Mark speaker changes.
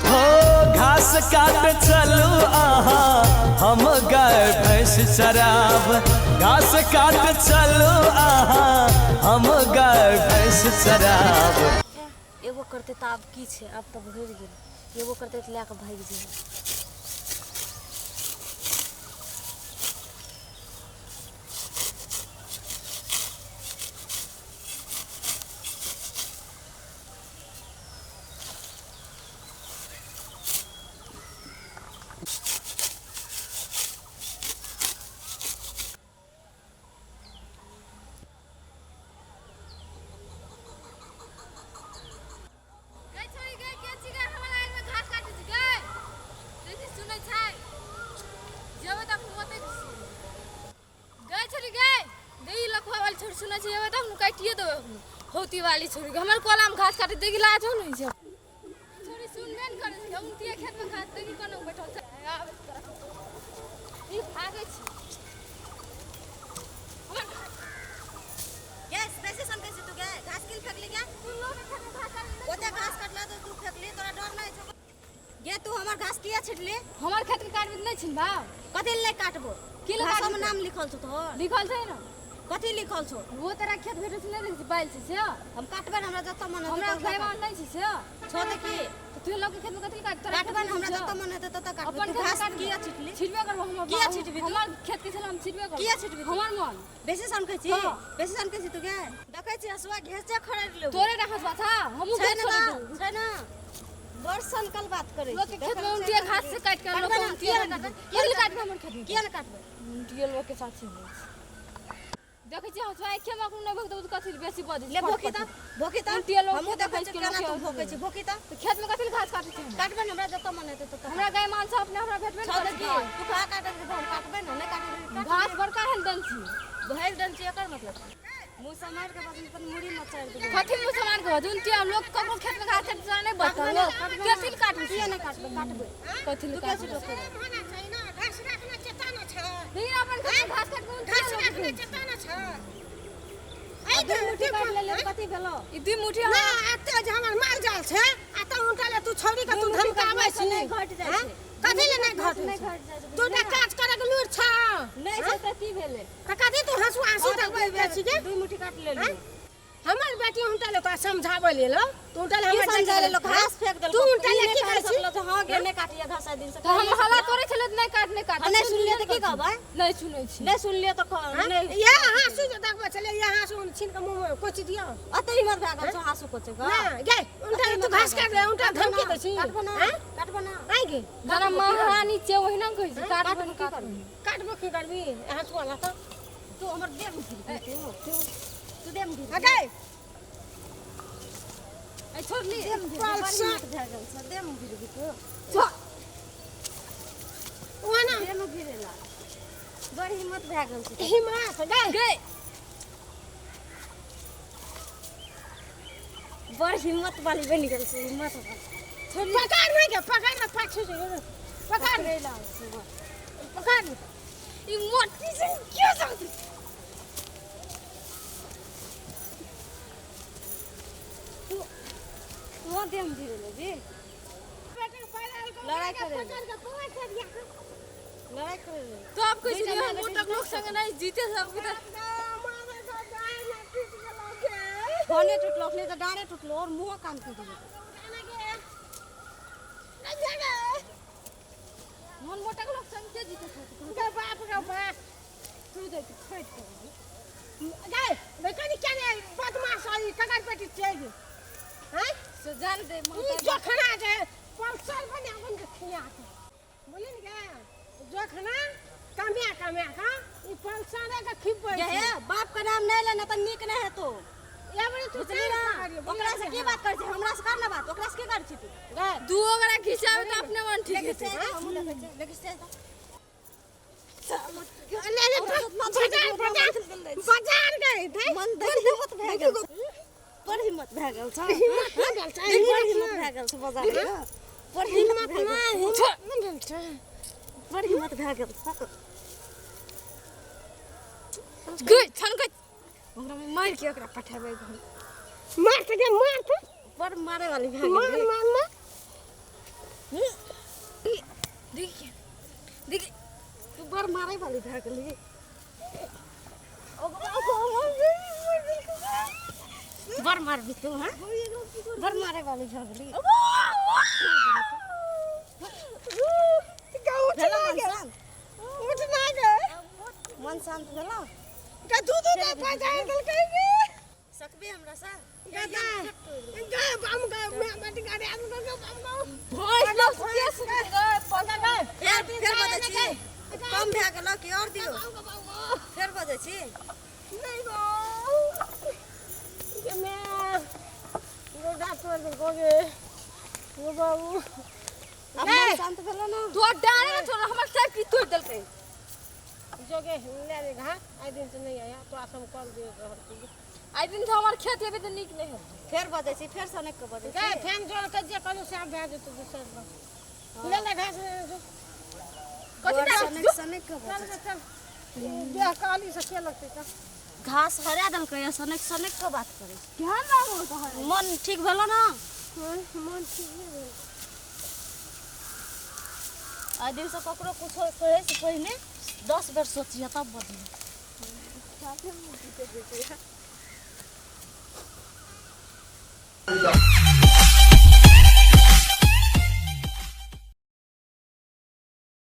Speaker 1: हो घास काट चलू आहा, हम गाय भैंस चराब। घास काट चलू आहा, हम गाय भैंस चराब।
Speaker 2: एगो करतै तऽ आब की छै, आब तऽ भरि गेल। एगो करतै तऽ लए कऽ भागि जेबै। गै छोरी गै, के छी गै हमर आड़ि में घास काटै छी गै? देखी सुनै छै, जेबै तऽ हम ओतै। गै छोरी गै, गै ई लखुआ वाली छोरी सुनै छै, जेबै तऽ हम काटिए देबै एखनो। हौती वाली छोरी गै, हमर कोलामे घास काटै देखी लाज हो नहि छै? छोरी सुनबे ने करै छै। उनतिए खेतमे घास देखी कोना बैठल छै। आबै छै तोरा। ई भागै छै हमर घास।
Speaker 3: गैस बेसी सनकै छी तू गे। घास किल फेकली गे?
Speaker 2: तू लोग के खेतमे घास काटै।
Speaker 3: ओते घास काटला तऽ तू फेकली, तोरा डर नहि छौ गे? तू हमर घास किया छिटली?
Speaker 2: हमर खेतके काटबी तऽ नहि छिन भाव।
Speaker 3: कथी ले काटबो?
Speaker 2: की ले
Speaker 3: घासोमे
Speaker 2: काटबी?
Speaker 3: नाम लिखल छौ तोहर?
Speaker 2: लिखल छै ने।
Speaker 3: कथी लिखल छौ?
Speaker 2: वो तोरा खेत भेटै छै, नहि देखै छी बैल छै से।
Speaker 3: हम काटबै ने, हमरा जतऽ मन हेतै
Speaker 2: हमरा
Speaker 3: ततऽ
Speaker 2: गाय
Speaker 3: काटबै।
Speaker 2: नहि छै से।
Speaker 3: छौ तऽ की?
Speaker 2: तऽ तू लोग के खेत में कथी काट तोरा?
Speaker 3: काटबै ने, हमरा जतऽ मन हेतै ततऽ काटबै।
Speaker 2: अपन
Speaker 3: तू
Speaker 2: खेत
Speaker 3: घास
Speaker 2: काटबै।
Speaker 3: किया छिटली?
Speaker 2: छिटबे करबो हमर।
Speaker 3: किया छिटबी तू?
Speaker 2: हमर खेत के छल, हम छिटबे करबो।
Speaker 3: किया छिटबी तू?
Speaker 2: हमर मन।
Speaker 3: बेसी सनकै छी?
Speaker 2: हाँ।
Speaker 3: बेसी सनकै छी तू गे? देखै छी हसुआ घेसे खड़ेर लेबो।
Speaker 2: तोरे ना हसवा था, हमहूँ
Speaker 3: छै
Speaker 2: खेत
Speaker 3: ने
Speaker 2: छोड़
Speaker 3: तऽ,
Speaker 2: देबो।
Speaker 3: छै ने, बड़ सनकल बात करै
Speaker 2: लोग
Speaker 3: छी।
Speaker 2: के खेत में
Speaker 3: देखै
Speaker 2: उनटिए
Speaker 3: छै।
Speaker 2: घास से काट के लोग
Speaker 3: काटबै ना,
Speaker 2: उनटिए
Speaker 3: किया ने
Speaker 2: काटबै?
Speaker 3: काटबै?
Speaker 2: कथी काटबै हमर खेत में?
Speaker 3: किया ने काटबै?
Speaker 2: उनटिए लोग के साथ होइ छै। देखै छी हसुआ एके में अखन नहि भोगतौ तऽ कथी बेसी बजै छै?
Speaker 3: ले भोकी तऽ, भोकी तऽ।
Speaker 2: उनटिए लोग
Speaker 3: हमहूँ
Speaker 2: खेत में
Speaker 3: देखै
Speaker 2: भैंस
Speaker 3: छी
Speaker 2: के
Speaker 3: केना
Speaker 2: लोग
Speaker 3: तू
Speaker 2: के
Speaker 3: भोकै छी। भोकी तऽ।
Speaker 2: तऽ खेत में कथी ले घास काटै छी हम?
Speaker 3: काटबै ने, हमरा जतऽ मन हेतै ततऽ।
Speaker 2: हमरा गाय मान छै, अपने हमरा भेटबे
Speaker 3: छौ
Speaker 2: ने
Speaker 3: तऽ
Speaker 2: करै
Speaker 3: की?
Speaker 2: छै।
Speaker 3: तू कहाँ काटै छी? हम काटबै ने, नहि काटबै तऽ
Speaker 2: घास बड़का हेल दन छी।
Speaker 3: भरि दन छी, एकर मतलब मुँह सम्हारि कऽ बाजू, अपन मुड़ी मचारि देबै।
Speaker 2: कथी मुँह समान के बाजू? उनटिए लोग ककरो खेत में घास काटै छै नहि बतौ। कथी ले काटै छी?
Speaker 3: किया नहि काटबै? काटबै।
Speaker 2: कथी ले
Speaker 3: तू किया
Speaker 2: काटबै?
Speaker 3: छी रोकै?
Speaker 2: लेकिन अपन खेत में घास काटि के उनटिए
Speaker 4: घास
Speaker 2: लोग
Speaker 4: राखने
Speaker 2: के
Speaker 4: चेतना छै।
Speaker 3: आ दू मुट्ठी काटि लेलियै तऽ कथी भेलौ?
Speaker 2: ई दुई मुट्ठी
Speaker 4: ना एते जे हमर माल जाल छै आ तऽ उनटा ले तू छौड़ी के
Speaker 3: दू
Speaker 4: तू
Speaker 3: मुट्ठी
Speaker 4: धमकाबै
Speaker 3: काटलासँ
Speaker 4: छी।
Speaker 3: नहि घटि जाइ
Speaker 4: हैं?
Speaker 3: छै।
Speaker 4: कथी ले नहि घटै
Speaker 3: नहि
Speaker 4: छै?
Speaker 3: घटि जाइ छै।
Speaker 4: तू तऽ काज करे के लूरि छौ।
Speaker 3: नहि छै तऽ की भेलै?
Speaker 4: तऽ कथी तू हंसुआ हंसू
Speaker 3: हँ
Speaker 4: तक
Speaker 3: तऽ दुई
Speaker 4: जाइ छी गे?
Speaker 3: दुई मुट्ठी काटि लेलियै।
Speaker 4: हमर बेटी उनटा ले तोरा समझाबै लेल, तू उनटा ले
Speaker 3: की
Speaker 4: हमर बेटी
Speaker 3: समझा लेलक?
Speaker 4: हैं?
Speaker 3: घास फेंक देलकौ।
Speaker 4: तू उनटा
Speaker 3: ई
Speaker 4: ले
Speaker 3: नहि
Speaker 4: की
Speaker 3: कहि
Speaker 4: करै छी?
Speaker 3: सकलौ जे हँ गे, नहि काटियै घास आइ दिन से।
Speaker 2: तऽ हम हल्ला करै छलै तऽ नहि काट, नहि काट।
Speaker 3: आ नहि सुनलियै तऽ की कहबै?
Speaker 2: नहि सुनै छी।
Speaker 3: नहि सुनलियै तऽ नहि।
Speaker 4: इएह हाँसू जे देखबै छलै, इएह हाँसू छीन के मुँह मे कोचि दियौ।
Speaker 3: अते हिम्मत भए गेल छौ हाँसू कोचै के?
Speaker 4: ना गे, उनटा ले तू घास काट ले, उनटा धमकी दै छी।
Speaker 3: काटबो ना।
Speaker 4: हैं?
Speaker 3: काटबो ना।
Speaker 4: आइ गे।
Speaker 2: जेना महारानी छै ओहिना कहै छै, काटबो
Speaker 3: काटबो
Speaker 2: ने
Speaker 3: की
Speaker 2: काटबो।
Speaker 3: करबी?
Speaker 4: काटबो की करबी हाँसुआ ला तऽ?
Speaker 3: तू हमर देह में गिरबी? तू तू देह में गिरबी?
Speaker 4: आ गे।
Speaker 2: ए छोड़ली।
Speaker 3: देह में गिरबी? बड़ हिम्मत भए गेल छौ, देह में गिरबी तू?
Speaker 4: ओना
Speaker 3: देह में गिरेला बड़ हिम्मत भए गेल छौ।
Speaker 4: हिम्मत गे।
Speaker 2: गै।
Speaker 3: बड़ हिम्मत वाली बनि गेल छौ, हिम्मत वाली।
Speaker 4: पकड़ नहीं के, पकड़ ना, पाछू से पकड़।
Speaker 3: पकड़ेला छै बड़।
Speaker 4: पकड़।
Speaker 2: ई मोटी से क्यों सकती?
Speaker 3: तू तू देह में गिरेले जी? लड़ाई करे ले। लड़ाई करे ले।
Speaker 2: तो आप कहै छी
Speaker 3: दुइटा
Speaker 2: हम
Speaker 3: माय बेटी
Speaker 2: मोटक लोक संगे नहि जीते सब के तऽ
Speaker 3: फोने टूटलो अखने तऽ डाँड़े टूटलो और मुँहो कान टूटि गेलो।
Speaker 2: मन मोटक लोक संग के जीते सब?
Speaker 4: बाप रे बाप।
Speaker 2: तू दे के फाइट कर।
Speaker 4: गे देखनी क्या ने बदमाश आई ककर बेटी छै हैं?
Speaker 2: से जान दे।
Speaker 4: ई
Speaker 2: माता
Speaker 4: जोखना जे पल्सर बना बन के खिया के बोली ने गे, जोखना कमिया कमिया का ई पल्सरे के खिबै
Speaker 3: गे
Speaker 4: छै।
Speaker 3: हे, बाप के नाम नहि लेना तऽ नीक नहि हेतौ।
Speaker 4: या बड़ी तू
Speaker 3: बुझली ना? ओकरा से की बात करै छी? हमरा से कर ना बात, ओकरा से की करै छी तू गे?
Speaker 2: दू ओकरा घिचाबे तऽ अपने मन ठीक
Speaker 3: लेके
Speaker 2: हेतै।
Speaker 3: चल, हमहूँ देखै छियै, लेके चल।
Speaker 4: ले ले, बाजार बाजार बाजार गए थे।
Speaker 3: मन बड़ हिम्मत भए गेल छौ, बड़ हिम्मत भए गेल छौ।
Speaker 4: हिम्मत नहि भेल छै।
Speaker 3: बड़ हिम्मत भए गेल छौ बाजार के। बड़ हिम्मत
Speaker 4: हिम्मत
Speaker 3: भए गेल।
Speaker 4: नहि, हिम्मत नहि भेल छै।
Speaker 3: बड़ हिम्मत भए गेल छौ।
Speaker 2: गै छन गै, ओकरा मारि के ओकरा पठेबै घर।
Speaker 4: मार त गे मार त
Speaker 3: बड़ मारे वाली भए
Speaker 4: मार
Speaker 3: गेली।
Speaker 4: मार मार।
Speaker 2: देखिए देखिए,
Speaker 3: तू बड़ मारे वाली भए गेली। बड़ मारबी तू? हाँ, बड़ मारे वाली भए गेली।
Speaker 4: उठ
Speaker 3: भेलो
Speaker 4: ना
Speaker 3: मन
Speaker 4: गे,
Speaker 3: शांत?
Speaker 4: उठ ना गे।
Speaker 3: मन शांत भेलो?
Speaker 4: गे दूध दूध पैसा देलकै गे।
Speaker 3: सकबी हमरा से?
Speaker 4: गे गे बम गे, मैं बेटी गाड़ी आदमी गे बम गे।
Speaker 2: भैंस लोग के सुन गए
Speaker 4: पता गे।
Speaker 3: फेर फेर बजै छी? कम भए गेलो कि और दियो? फेर बजै छी?
Speaker 4: नहीं गो गे, मैं गोडा तोड़ दे गे गो बाबू।
Speaker 3: आब मन शांत भेलो ना?
Speaker 2: तो डारे ना छोड़, हमर सब की तोड़ देलकै।
Speaker 4: जोगे ले रे घास, आइ दिन से नहीं आया तो आसम कल दे रहल छी।
Speaker 2: आइ दिन से हमर खेत हेबे तऽ नीक नहि हेतै।
Speaker 3: फेर बजै छी? फेर सनक के बजै
Speaker 4: गे
Speaker 3: छी?
Speaker 4: फैन जोड़ के जे कहलु से भए जेतौ। दोसर बार ले ले घास ले ले।
Speaker 2: कथी
Speaker 3: बड़
Speaker 2: डाले?
Speaker 3: सनक सनक के
Speaker 4: चल
Speaker 3: बजै
Speaker 4: गे चल, देह काली से के लगतै? चल।
Speaker 3: छी। घास हरा देलकै आ सनक सनक के बात करै छी।
Speaker 2: ध्यान राखू तहन।
Speaker 3: मन ठीक भेलो ना?
Speaker 4: मन ठीक नहि भेल।
Speaker 3: आइ दिन से ककरो कुछो कहै से पहिने 10 बेर सोचिहे, तब बजिहे।